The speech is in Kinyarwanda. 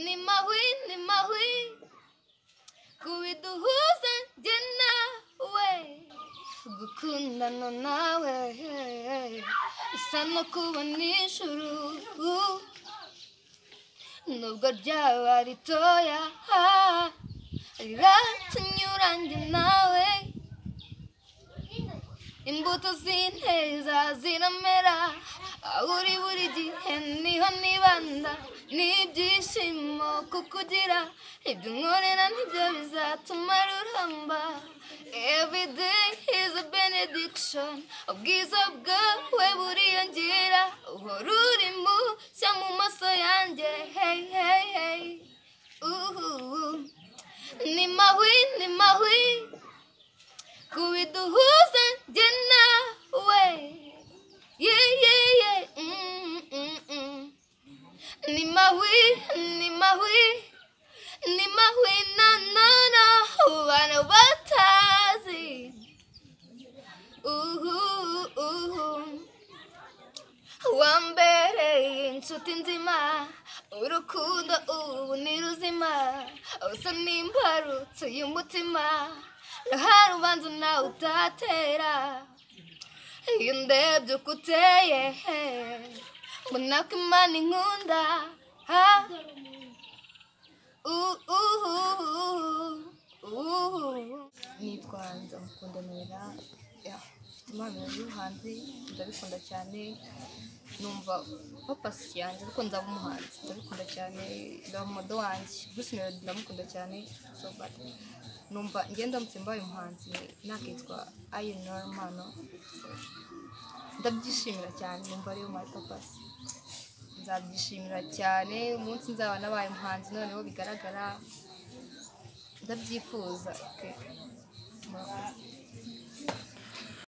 Ni mahwi, ni mahwi kubiduhuza njye nawe. Gukundana nawe bisa no kubona ijuru, nubwo ryaba ritoya riratunyura njye nawe. Imbuto z'inteza ziramera aho uri buri gihe, niho nibanda n'ibyishimo kukugira. Ibyo nkorera nibyo bizatuma ruramba. Every day is a benediction, ubwiza bwawe buriyongera, uhora uri mushya mu maso yanjye. Hey hey hey, uhu. Ni mahwi, ni mahwi kubiduhuza njye nawe. Yeah yeah yeah, mm mm mm. Ni mahwi, ni mahwi, ni mahwi, na na na, bana batazi. Uhu uhu. Wambereye inshuti nzima, urukundo ubu ni ruzima, usa n'imbarutso y'umutima, nta rubanza nawe utatera. Iyo ndebye uko uteye mbona ko Imana inkunda. Ha uhu uhu. Nitwa Nzamukunda Noella, mfite impano y'ubuhanzi, ndabikunda cyane, numva purpose yanjye ariko nzaba umuhanzi, ndabikunda cyane, ndaba model wanjye Bruce Melody, ndamukunda cyane so bad. Numva njye ndamutse mbaye umuhanzi nakitwa Ayi Noella Mpano, so ndabyishimira cyane, numva ariyo my purpose. Nzabyishimira cyane umunsi nzaba nabaye umuhanzi noneho bigaragara, ndabyifuza. Okay.